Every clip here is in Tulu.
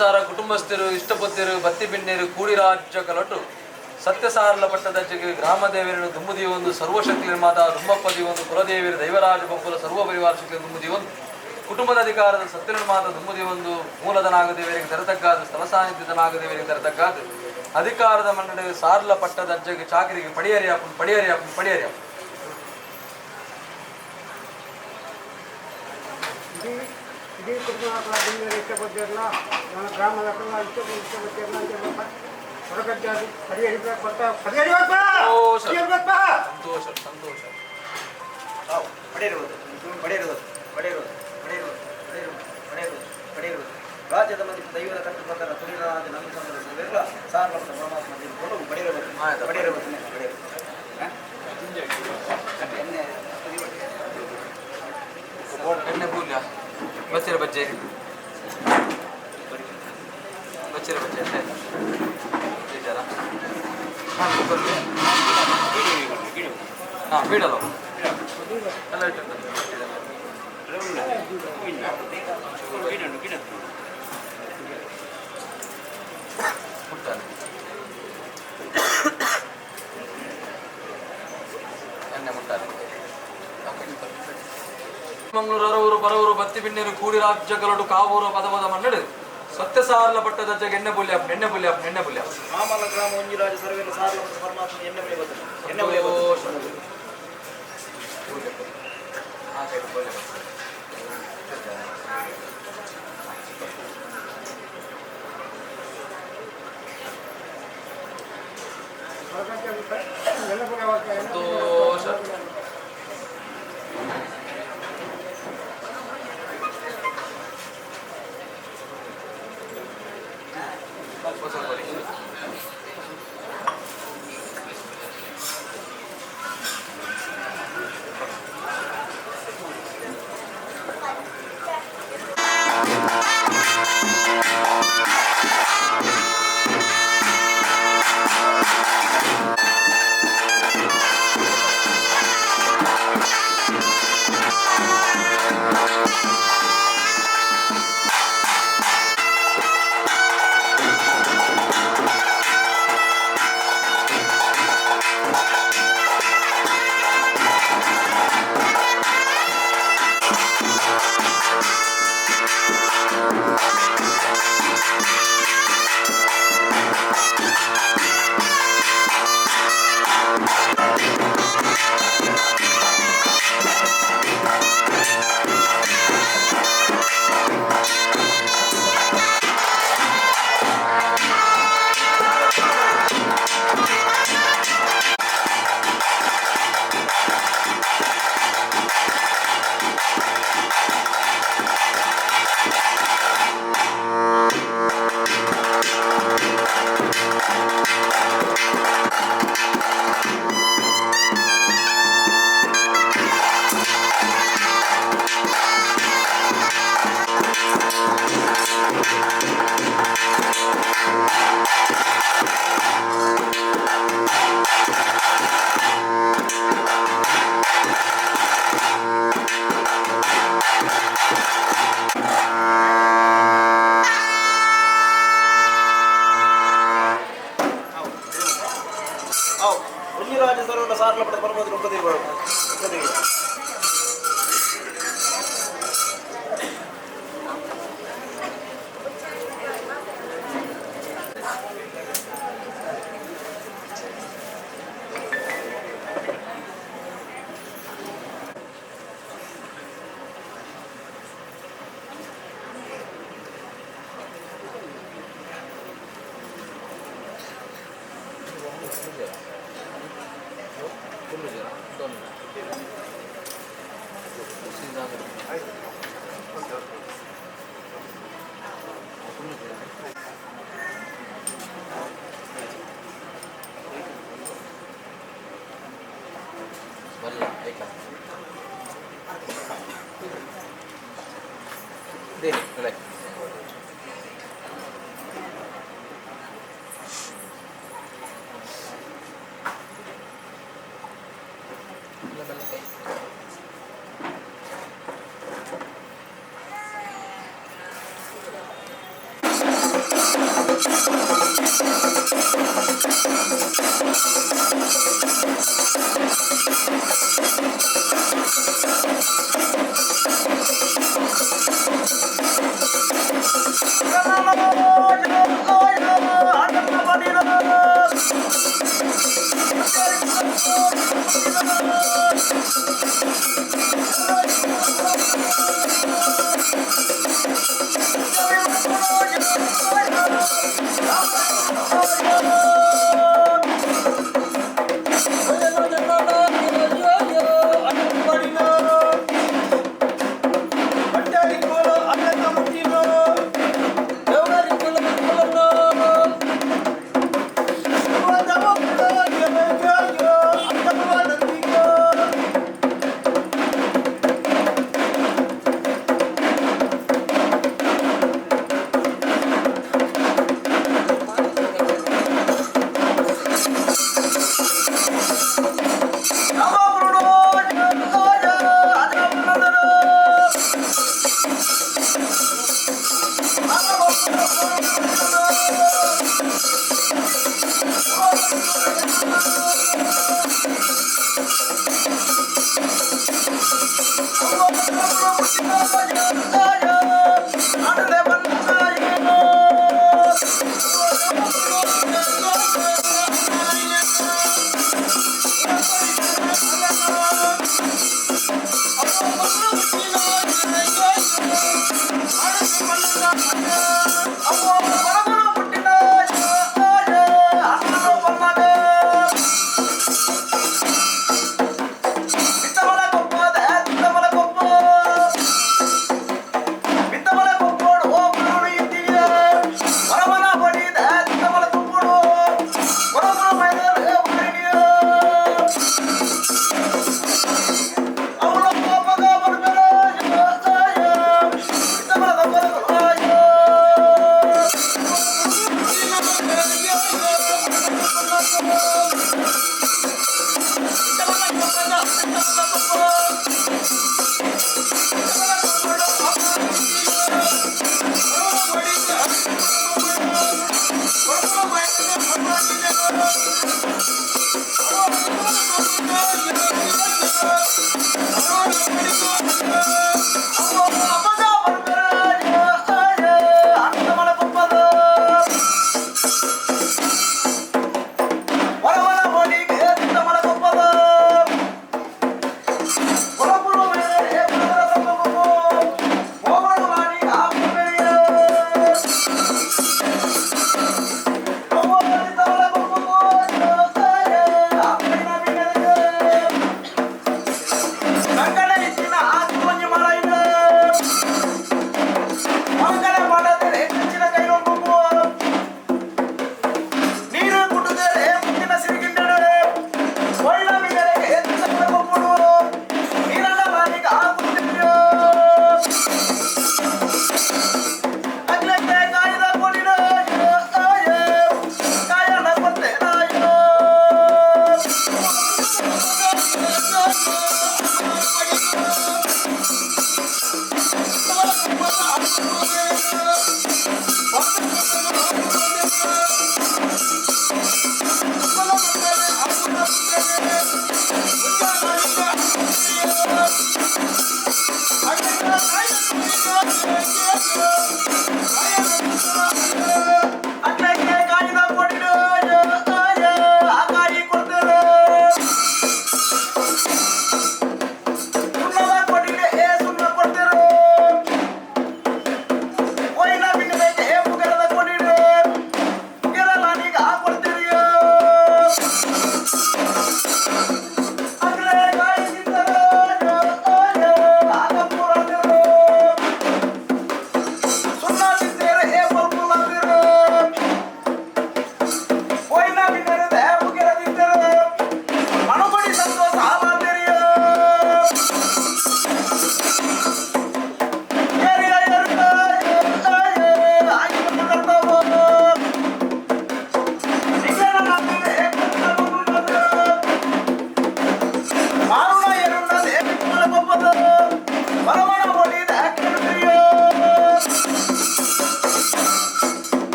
ಸಾರ ಕುಟುಂಬಸ್ಥರು, ಇಷ್ಟಪತ್ತಿರು, ಬತ್ತಿ ಬಿನ್ನೇರು ಕೂಡಿರಾಜ್ಯ ಕಲಟು ಸತ್ಯಸಾರಲ ಪಟ್ಟದಜ್ಜಿಗೆ ಗ್ರಾಮ ದೇವರನ್ನು ದುಮ್ಮುದಿಯೊಂದು ಸರ್ವಶಕ್ತಿ ನಿರ್ಮಾತ ದುಮ್ಮಪ್ಪದಿ ಒಂದು ಕುಲದೇವಿಯರು ದೈವರಾಜ ಬೊಬ್ಬಲ ಸರ್ವ ಪರಿವಾರ ಶಕ್ತಿ ದುಮ್ಮುದಿಯೊಂದು ಕುಟುಂಬದ ಅಧಿಕಾರದ ಸತ್ಯನಿರ್ಮಾತ ದುಮ್ಮುದಿಯೊಂದು ಮೂಲದ ನಾಗದೇವರಿಗೆ ತೆರತಗ್ಗಾದ, ಸ್ಥಳ ಸಾನ್ನಿಧ್ಯದ ನಾಗದೇವರಿಗೆ ತೆರತಗ್ಗಾದ ಅಧಿಕಾರದ ಮನ್ನಡೆ ಸಾರ್ಲ ಪಟ್ಟದಜ್ಜಗೆ ಚಾಕರಿಗೆ ಪಡಿಯರಿ ಅಪ್ಪನ್, ಪಡಿಯರಿ ಅಪ್ಪನ್, ಪಡಿಯರಿ ಅಪ್ಪನ್. ಇಡೀ ಇಡೀ ಕುಟುಂಬ ಇಷ್ಟಪಟ್ಟಿರಲ್ಲ, ನನ್ನ ಗ್ರಾಮದ ಇಷ್ಟ ಇಷ್ಟಪಟ್ಟಿರಲ್ಲ ಅಂತ ಹೊರಗಡ್ಡೆ ಪಡಿಯರಿಬೇಕು ಅಂತ, ಪಡಿಯರಿಬೇಕು. ಸಂತೋಷ. ಪಡಿಯರಿಬೇಕು. ಸಂತೋಷ, ಸಂತೋಷ. ಪಡೆಯಿರುವುದು, ಪಡೆಯಿರುವುದು, ಪಡೆಯಿರುವುದು, ಪಡೆಯಿರುವುದು, ಪಡೆಯಿರುವುದು, ಪಡೆಯಿರುವುದು, ಪಡೆಯಿರುವುದು. ರಾಜ್ಯದ ಮಧ್ಯೆ ದೈವದ ಕಟ್ಟು ಪ್ರಕಾರ ತುಳಿರಾಜ ನಮ್ಮ ಸಂದರ್ಭ ಸರ್ವೆಲ್ಲ ಸಾರ್ವರ್ಥ ಪರಮಾತ್ಮ ದೇವರು ಪಡೆಯಿರಬೇಕು. ಆಯ್ತು. ಪಡೆಯಿರಬೇಕು, ಪಡೆಯಿರಬೇಕು. ಎಣ್ಣೆ. ಎಣ್ಣೆ ಪೂಲ್ಯ ಬಚ್ಚಿರ ಬಜ್ಜೆ, ಬಚ್ಚಿರ ಬಜ್ಜೆ ಎಣ್ಣೆ ಇದೆಯಲ್ಲ. ಹಾಂ, ಕೊಡ್ಲಿ. ಹಾಂ, ಬೀಡಲ್ಲ ಎಲ್ಲ ಇಟ್ಟು ಮುಟ್ಟಾನೆ ಎಣ್ಣೆ ಮುಟ್ಟಾನೆ. ಮಂಗಳೂರು ಅರವೂರು ಬರವರು ಬತ್ತಿ ಬಿನ್ನೇರು ಕೂಡಿ ರಾಜ್ಯ ಗಲಡು ಕಾವೂರು ಪದವದ ಮನ್ನಡು ಸತ್ಯಸಾರಲ ಪಟ್ಟದ ಎಣ್ಣೆ ಬುಲ್ಯ, ಎಣ್ಣೆ ಬುಲ್ಯ, ಎಣ್ಣೆ ಬುಲ್ಯ. ಮಾಮಲ್ಲ ಗ್ರಾಮ ಒಂಜಿರಾಜ ಸರ್ವೆಲ್ಲ ಸಾರ್ವರ್ಥ ಪರಮಾತ್ಮ ಎಣ್ಣೆ ಬಳಿ ಬರ್ತದೆ, ಎಣ್ಣೆ ಬಳಿ ಸಂತೋಷ. ಬರ್ತದೆ. ಆ ಸೈಡ್ ಬುಲ್ಯ. ಹೊರಗಡ್ಡೆ ಎಲ್ಲ ಪುಣ್ಯವಾಗ್ತದೆ. ಸಂತೋಷ. ಹೊಸ ಬಲಿ. ಹೌದು, ಒಂಜಿರಾಜ ಸರ್ವೆಲ್ಲ ಸಾರ್ಲ ಪಡೆದ ಪರಮಾತ್ಮ ಉಪದೇವಿ, ಉಪದೇವಿ. ಬರಲ್ಲ ಐಕ ದೇನಿ ಅಲ್ಲ.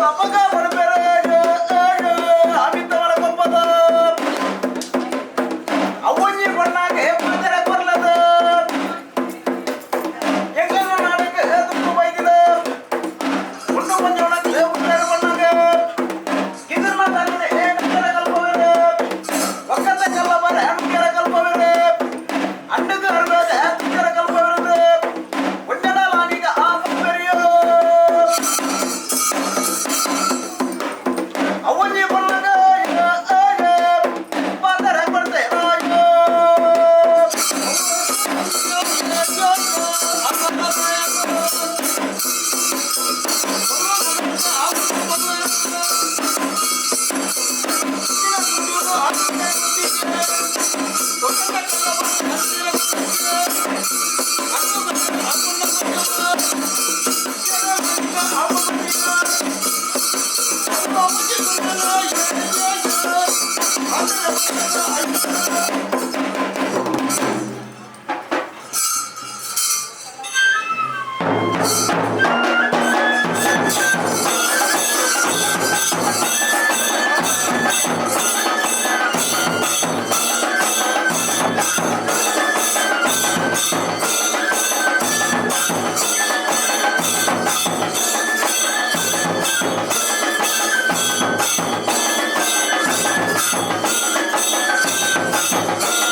ಅಪ್ಪಗ ಪಣಪೆರೆ ಅಮಿತವರ ಕೊಪ್ಪದ ಅವೊಂಜಿ ಬಣ್ಣಾಗ ಮಾತರ ಕೊರ್ಲದ ಎಂಗಲ ನಾಡಕ ತುಪ್ಪು ಬೈದಿದ ಉಣ್ಣು ಮಂಜೋಣಕ್ಕೆ ಉತ್ತರ ಬಣ್ಣಾಗ ಕಿದಿರ್ನ ತನ್ನ ಏಕರ ಕಲ್ಪವೆರೆ ಒಕ್ಕತ್ತ ಕಲ್ಲಬರ ಅನುಕರ ಕಲ್ಪವೆರೆ ಅಂಡಗ ಅರ್ಬೇದ ತುಕ್ಕರ ಕಲ್ಪವೆರೆ ಒಂಜನ ಲಾನಿಗ ಆ ಮುಪ್ಪೆರಿಯೋ ಅವೊಂಜಿ ಬಣ್ಣಾಗ ಪಾತರ ಕೊಡ್ತೆ ರಾಜೋ. ಿ.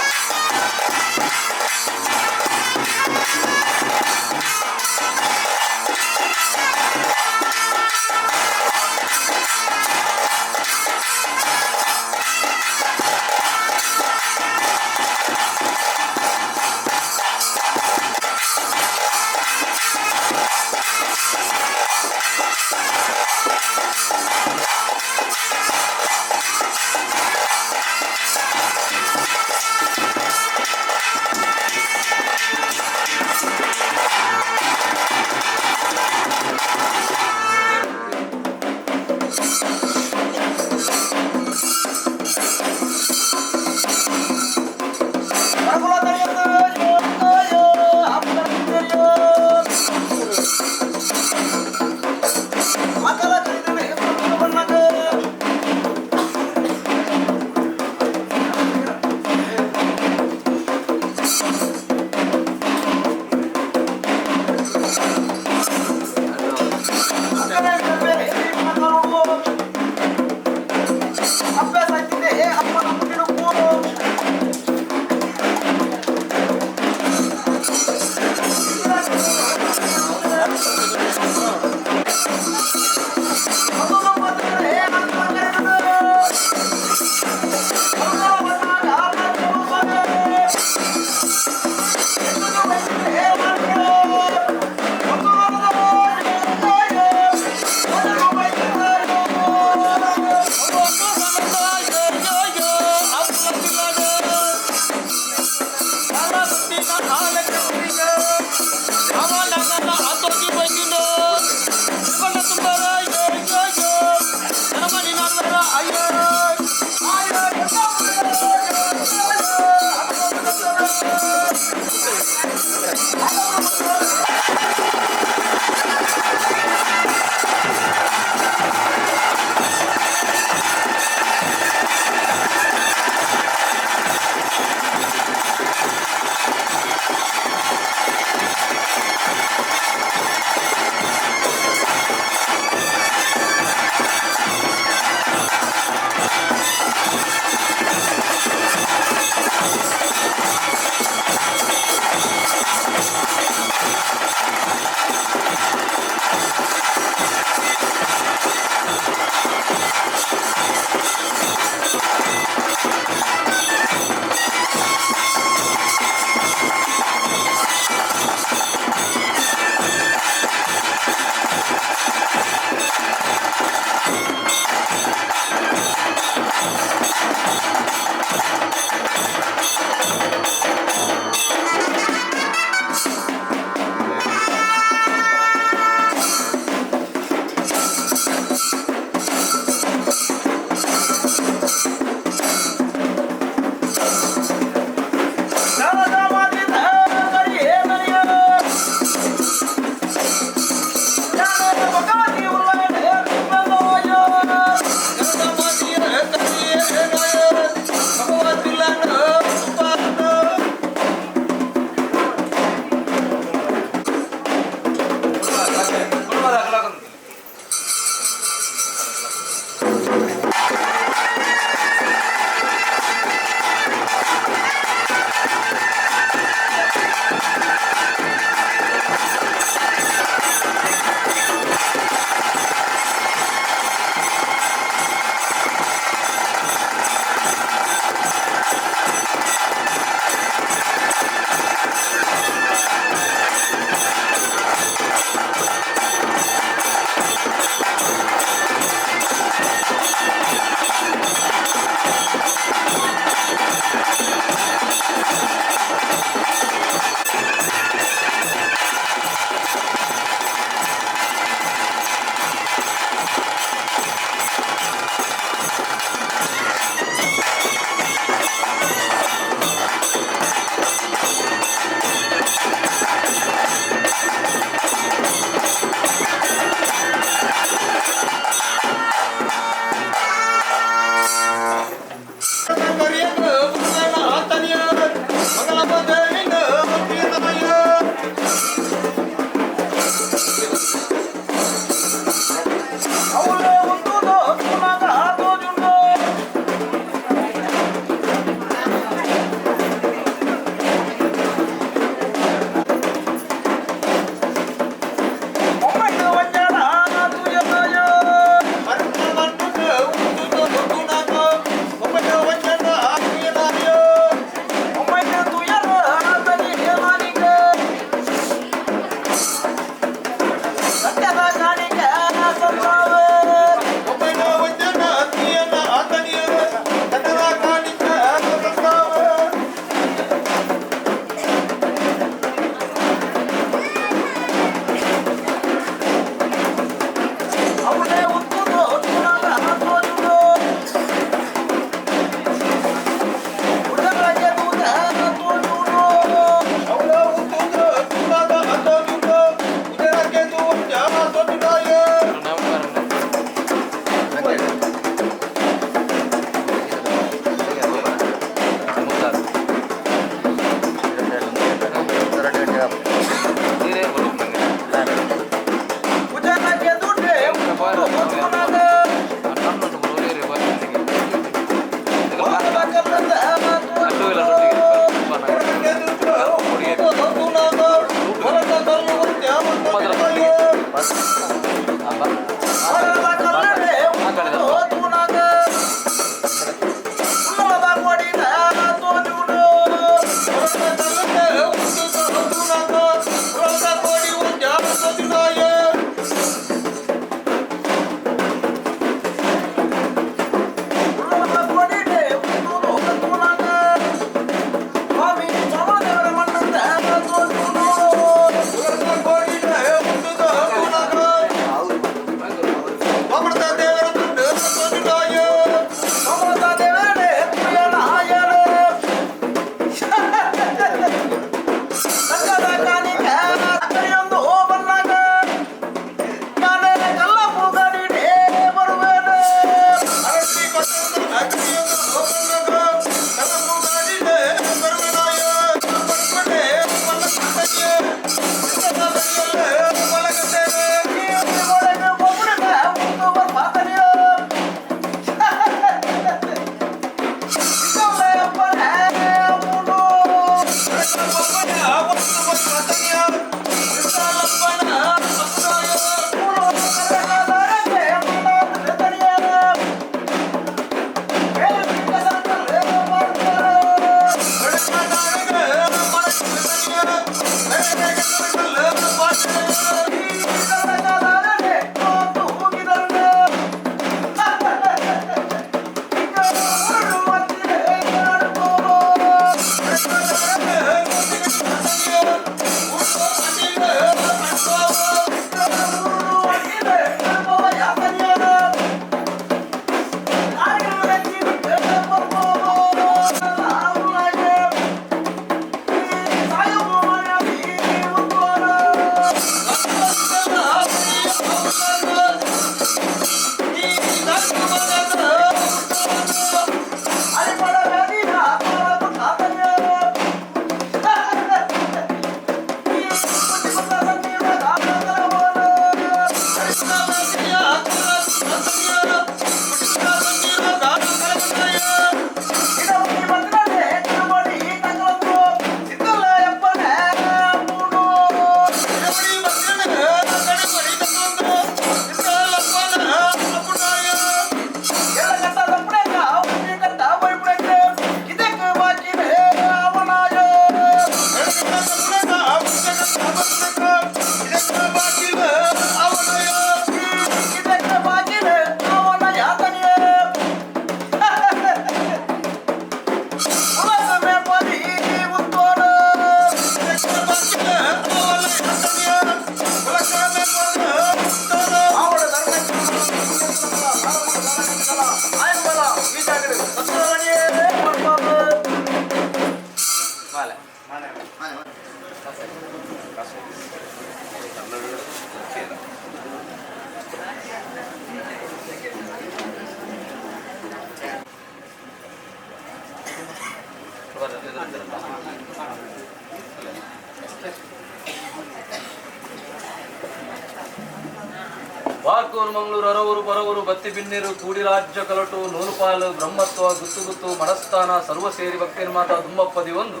Barkur Mangaluru Aravoor Paravur ಬತ್ತಿ ಬಿನ್ನಿರು ಕೂಡಿರಾಜ್ಯ ಕಲಟು ನೂಲುಪಾಲು ಬ್ರಹ್ಮತ್ವ ಗುತ್ತು ಗುತ್ತು ಮಡಸ್ಥಾನ ಸರ್ವ ಸೇರಿ ಭಕ್ತಿ ಮಾತಾ ದುಮ್ಮಪ್ಪದಿ ಒಂದು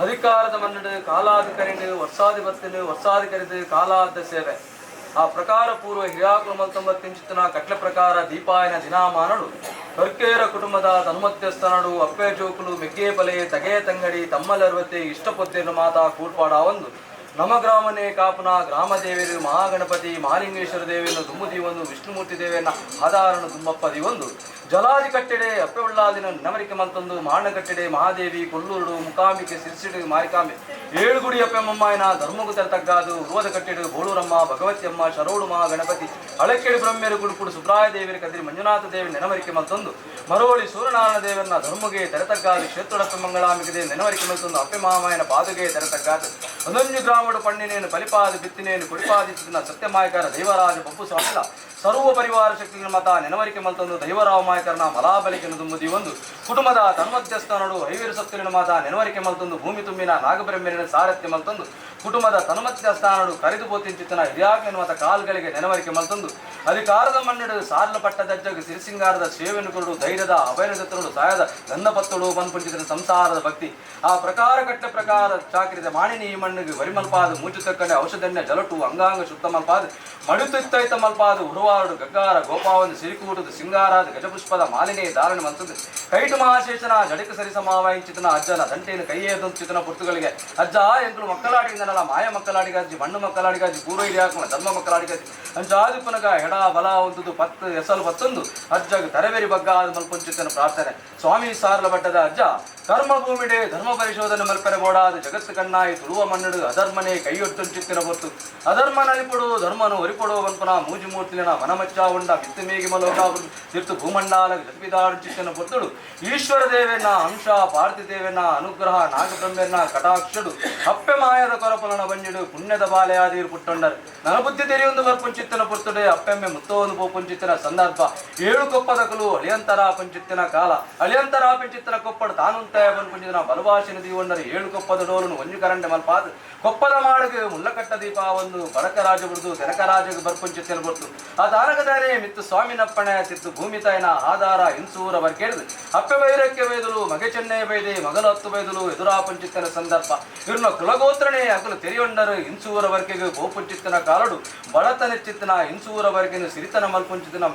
ಅಧಿಕಾರದ ಮನ್ನಡು ಕಾಲಾಧಿಕರಿಣು ವರ್ಷಾಧಿಪತ್ತಿನ ವರ್ಷಾಧಿಕರಿದು ಕಾಲಾದ ಸೇವೆ ಆ ಪ್ರಕಾರ ಪೂರ್ವ ಹಿರಿಯಾಕುಲ ಮಲ್ತೊಂಬತ್ತಿಂಚಿತನ ಕಟ್ಲೆ ಪ್ರಕಾರ ದೀಪಾಯನ ದಿನಾಮಾನಡು ಕರ್ಕೇರ ಕುಟುಂಬದ ತನ್ಮಧ್ಯಸ್ಥನಡು ಅಪ್ಪೆ ಜೋಕುಲು ಮೆಗ್ಗೆ ಪಲೆ ತಗೆ ತಂಗಡಿ ತಮ್ಮಲರ್ವತೆ ಇಷ್ಟಪೊತ್ತಿನ ಮಾತಾ ಕೂಡ್ಪಾಡ ಒಂದು ನಮ ಗ್ರಾಮನೇ ಕಾಪುನ ಗ್ರಾಮ ದೇವರು ಮಹಾಗಣಪತಿ ಮಹಾಲಿಂಗೇಶ್ವರ ದೇವಿಯನ್ನು ದುಮ್ಮುದೀವೊಂದು ವಿಷ್ಣುಮೂರ್ತಿ ದೇವಿಯನ್ನ ಆಧಾರನು ದುಮ್ಮಪ್ಪದಿ ಒಂದು ಜಲಾದಿ ಕಟ್ಟೆಡೆ ಅಪ್ಪೆ ಉಳ್ಳಾದಿನ ನಮರಿಕೆ ಮಂತೊಂದು ಮಾಣಕಟ್ಟೆಡೆ ಮಹಾದೇವಿ ಕೊಲ್ಲೂರುಡು ಮುಕಾಂಬಿಕೆ ಸಿರಿಸಿಡು ಮಾರಿಕಾಂಬೆ ಏಳುಗುಡಿ ಅಪ್ಪೆಮ್ಮಯ್ಯನ ಧರ್ಮಗು ತಗ್ಗಾದು ಉರುವದ ಕಟ್ಟೆಡು ಬೋಳೂರಮ್ಮ ಭಗವತಿಯಮ್ಮ ಶರೋಡು ಮಹಾಗಣಪತಿ ಅಳಕೆಡು ಬ್ರಹ್ಮೆರು ಗುಡುಪುಡು ಸುಬ್ರಾಯ ದೇವಿಯರ ಕದಿರಿ ಮಂಜುನಾಥ ದೇವಿ ನೆನವರಿಕೆ ಮತ್ತೊಂದು ಮರೋಳಿ ಸೂರ್ಯನಾರಾಯಣ ದೇವರನ್ನ ಧರ್ಮಗೆ ತೆರತಗ್ಗಾದು ಕ್ಷೇತ್ರಡಪ್ಪ ಮಂಗಳಾಂಬಿಕೆ ದೇವಿ ನೆನವರಿಕೆ ಮತ್ತೊಂದು ಅಪ್ಪೆ ಮಾಮಾಯನ ಪಾದುಗೆ ತೆರತಗ್ಗಾದು ಒಂದೊಂದು ಗ್ರಾಮಡು ಪಣ್ಣಿನೇನು ಬಲಿಪಾದ ಬಿತ್ತಿನೇನು ಕುಡಿಪಾದಿತ್ತಿನ ಸತ್ಯಮಾಯಕರ ದೈವರಾಜ ಬಪ್ಪು ಸ್ವಾಮಿಲ ಸರ್ವ ಪರಿವಾರ ಶಕ್ತಿಗಳ ಮತ ನೆನವರಿಕೆ ಮಲ್ತೊಂದು ದೈವರಾವ ಮಾಯಕರನ ಮಲಾಬಲಿಕೆಯನ್ನು ತುಂಬುದಿ ಒಂದು ಕುಟುಂಬದ ತನ್ಮಧ್ಯಸ್ಥನಡು ಐವೀರು ಸತ್ತಿನ ಮಾತ ನೆನವರಿಕೆ ಮಲ್ತೊಂದು ಭೂಮಿ ತುಂಬಿನ ನಾಗಬ್ರಹ್ಮನ ಸಾರಥ್ಯ ಮಲ್ತೊಂದು ಕುಟುಂಬದ ತನ್ಮಧ್ಯಸ್ಥಾನಡು ಕರಿದು ಪೋತಿಂಚಿತನ ಹಿರಿಯಾಗ್ನ ಮತ ಕಾಲ್ಗಳಿಗೆ ನೆನವರಿಕೆ ಮಲ್ತೊಂದು ಅಧಿಕಾರದ ಮನ್ನಡು ಸಾರ್ಲ ಪಟ್ಟದಜ್ಜಗ ಸಿರಿಸಿಂಗಾರದ ಸೇವೆಯನ್ನು ಕೊರಡು ಧೈರ್ಯದ ಅಭಯನದತ್ತರುಡು ಸಾಯದ ಗಂಧಪತ್ತುಡು ಪನ್ಪುಂಚಿತನ ಸಂಸಾರದ ಭಕ್ತಿ ಆ ಪ್ರಕಾರ ಕಟ್ಟ ಪ್ರಕಾರ ಚಾಕ್ರಿದ ಮಾಣಿನಿ ಈ ಮಣ್ಣಿಗೆ ವರಿಮಲ್ಪಾದ ಮೂಚು ತಕ್ಕಂಡೆ ಔಷಧನ್ಯ ಜಲಟು ಅಂಗಾಂಗ ಶುದ್ಧ ಮಲ್ಪಾದ ಮಡುತಿತ್ತೈತ ಮಲ್ಪಾದ ಉರುವಾರುಡು ಗಗ್ಗಾರ ಗೋಪಾವಂದು ಸಿರಿಕೂಟದ ಸಿಂಗಾರಾದ ಗಜಪುಷ್ಪದ ಮಾಲಿನಿ ಧಾರಣೆ ಮಂತದ್ದು ಕೈಟು ಮಹಾಶೇಷನ ಜಡಕ ಸರಿ ಸಮಾವಾಯಿಂಚಿತನ ಅಜ್ಜನ ದಂಟೇನು ಕೈಯೇದಂಚಿತನ ಪುರ್ತುಗಳಿಗೆ ಅಜ್ಜ ಎಂಕಲು ಮಕ್ಕಳಾಡಿಂದನಲ್ಲ ಮಾಯ ಮಕ್ಕಳಾಡಿಗಾಜಿ ಮಣ್ಣು ಮಕ್ಕಳಾಡಿಗಾಜಿ ಪೂರ್ವ ಹಿರಿಯಾಕುನ ಧರ್ಮ ಮಕ್ಕಳಾಡಿಗಾಜಿ ಅಂಚಾದಿಪ್ಪನಗ ಹೆಡ ಬಲ ಒಂದುದು ಪತ್ತು ಎಸಲು ಪತ್ತೊಂದು ಅಜ್ಜಗ ತರಬೇರಿ ಬಗ್ಗಾದ ಮಲ್ಪುಂಚಿತನ ಪ್ರಾರ್ಥನೆ ಸ್ವಾಮಿ ಸಾರ್ಲ ಬಟ್ಟದ ಅಜ್ಜ ಕರ್ಮಭೂಮಿಡೆ ಧರ್ಮ ಪರಿಶೋಧನೆ ಮಲ್ಪೆರೆ ಬೋಡಾದ ಜಗತ್ತು ಕಣ್ಣಾಯಿ ತುಳುವ ಮಣ್ಣುಡು ಅಧರ್ಮನೇ ಕೈಯೊಟ್ಟುಂಚಿತ್ತಿನ ಬೊತ್ತು ಅಧರ್ಮ ನಲಿಪುಡು ಧರ್ಮನು ಒರಿಪಡು ವನ್ಪನ ಮೂಜಿ ಮೂರ್ತಿಲಿನ ಮನಮಚ್ಚ ಉಂಡ ಮಿತ್ತು ಮೇಗಿ ಮಲೋಕ ತಿರ್ತು ಭೂಮಂಡಾಲ ಜತ್ಪಿದಾರ್ಜಿತನ ಪೊರ್ತುಡು ಈಶ್ವರ ದೇವೇನ ಅಂಶ ಪಾರ್ಥಿ ದೇವೇನ ಅನುಗ್ರಹ ನಾಗಬ್ರಹ್ಮೇನ ಕಟಾಕ್ಷಡು ಅಪ್ಪೆ ಮಾಯದ ಕೊರಪಲನ ಬಂಜಿಡು ಪುಣ್ಯದ ಬಾಲೆಯಾದೀರು ಪುಟ್ಟೊಂಡರು. ನನ್ನ ಬುದ್ಧಿ ತೆರೆಯೊಂದು ಬರ್ಪುಂಚಿತ್ತನ ಪೊರ್ತುಡೆ ಅಪ್ಪೆಮ್ಮೆ ಮುತ್ತೋಂದು ಪೋಪುಂಚಿತ್ತನ ಸಂದರ್ಭ ಏಳು ಕೊಪ್ಪದಕಲು ಅಳಿಯಂತರ ಪಂಚಿತ್ತಿನ ಕಾಲ ಅಳಿಯಂತರ ಪಂಚಿತ್ತನ ಕೊಪ್ಪಡು ತಾನುಂತಾಯ ಪಂಚಿನ ಬಲವಾಸಿನ ದೀವಣ್ಣರು ಏಳು ಕೊಪ್ಪದ ಡೋಲನು ಒಂಜು ಕರಂಡೆ ಮಲ್ಪಾದು ಕೊಪ್ಪದ ಮಾಡುಗೆ ಮುಲ್ಲಕಟ್ಟ ದೀಪ ಒಂದು ಬಡಕರಾಜ ಬಿಡುದು ತೆನಕರಾಜಗೆ ಬರ್ಪುಂಚಿತ್ತಿನ ಬರ್ತು ಆ ತಾನಕದಾನೆ ಮಿತ್ತು ಸ್ವಾಮಿನಪ್ಪಣೆ ತಿತ್ತು ಭೂಮಿ ತಾಯಿನ ಆಧಾರ ಇನ್ಸೂರ ಬರ್ಕೇಳಿದು ಅಪ್ಪೆ ಬೈರಕ್ಕೆ ಬೈದಲು ಮಗೆ ಚೆನ್ನೆ ಬೈದೆ ಮಗಲು ಹತ್ತು ಬೈದಲು ಎದುರಾ ಪಂಚಿತ್ತನ ಸಂದರ್ಭ ಇವ್ರನ್ನ ಕುಲಗೋತ್ರಣೆ ಅಕಲು ತೆರೆಯೊಂಡರು ಇನ್ಸೂರ ವರ್ಕೆಗೆ ಗೋಪುಂಚಿತ್ತನ ಕಾಲಡು ಬಡತನೆಚ್ಚಿತ್ತನ ಇನ್ಸೂರ ವರ್ಕೆನು ಸಿರಿತನ ಮಲ್ಪುಂಚಿತನ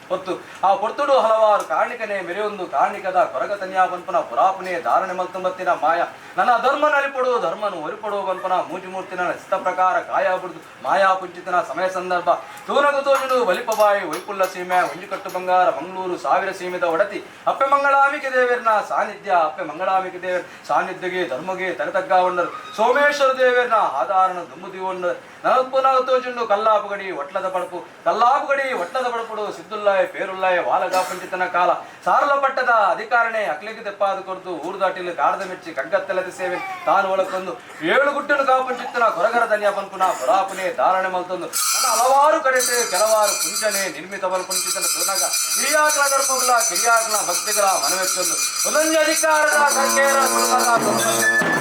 ಹೊತ್ತು ಆ ಹೊರ್ತುಡು ಹಲವಾರು ಕಾರಣಿಕನೇ ಮೆರೆಯೊಂದು ಕಾರಣಿಕದ ಕೊರಗ ತನ್ಯಾ ಪನ್ಪನ ಪುರಾಪನೆ ಧಾರಣೆ ಮಲ್ತುಂಬತ್ತಿನ ಮಾಯ ನನ್ನ ಧರ್ಮ ನಲಿಪಡು ಧರ್ಮನು ಒರಿಪಡು ಪನ್ಪನ ಮೂಜಿಮೂರ್ತಿನ ಚಿತ್ತ ಪ್ರಕಾರ ಕಾಯ ಬುಡ್ದು ಮಾಯಾ ಪುಂಚಿತನ ಸಮಯ ಸಂದರ್ಭ ತೂನಗು ತೋಜುಡು ಬಲಿಪಬಾಯಿ ವೈಪುಲ್ಲ ಸೀಮೆ ಒಂಜುಕಟ್ಟು ಬಂಗಾರ ಮಂಗಳೂರು ಸಾವಿರ ಸೀಮೆದ ಒಡತಿ ಅಪ್ಪೆ ಮಂಗಳಾಮಿಕೆ ದೇವರನ ಸಾನ್ನಿಧ್ಯ ಅಪ್ಪೆ ಮಂಗಳಾಮಿಕೆ ದೇವರ ಸಾನ್ನಿಧ್ಯಗೆ ಧರ್ಮಗೆ ತಲೆತಗ್ಗಾವಂಡರು ಸೋಮೇಶ್ವರ ದೇವರನ ಆಧಾರನ ದುಮ್ಮುದಿವಂಡರು ನನಪ್ಪುನಾಗ ತೋಜುಂಡು ಕಲ್ಲಾಪುಗಡಿ ಒಟ್ಲದ ಪಡಪು ಕಲ್ಲಾಪುಗಡಿ ಒಟ್ಲದ ಪಡಪುಡು ಸಿದ್ದುಲ್ಲಾಯ ಪೇರುಲ್ಲಾಯ ವಾಲಗ ಪಂಚಿತನ ಕಾಲ ಸಾರಲ ಪಟ್ಟದ ಅಧಿಕಾರಣೆ ಅಕ್ಲಿಗೆ ತೆಪ್ಪಾದ ಕೊರತು ಊರು ದಾಟಿಲು ಕಾಡದ ಮೆಚ್ಚಿ ಕಗ್ಗತ್ತಲದ ಸೇವೆ ತಾನು ಒಳಕೊಂದು ಏಳು ಗುಟ್ಟನು ಕಾಪಂಚಿತ್ತನ ಕೊರಗರ ಧನ್ಯ ಪನ್ಪುನ ಪುರಾಪುನೆ ಧಾರಣೆ ಮಲ್ತೊಂದು ನನ್ನ ಹಲವಾರು ಕಡೆತೆ ಕೆಲವಾರು ಪುಂಚನೆ ನಿರ್ಮಿತ ಬಲ್ಪುಂಚಿತನ ತುನಗ ಹಿರಿಯಾಕಲ ಧರ್ಮಗಳ ಕಿರಿಯಾಕಲ ಭಕ್ತಿಗಳ ಮನವೆಚ್ಚೊಂದು ಒಂದೊಂದು ಅಧಿಕಾರದ ಕರ್ಕೇರ ಕುಲದ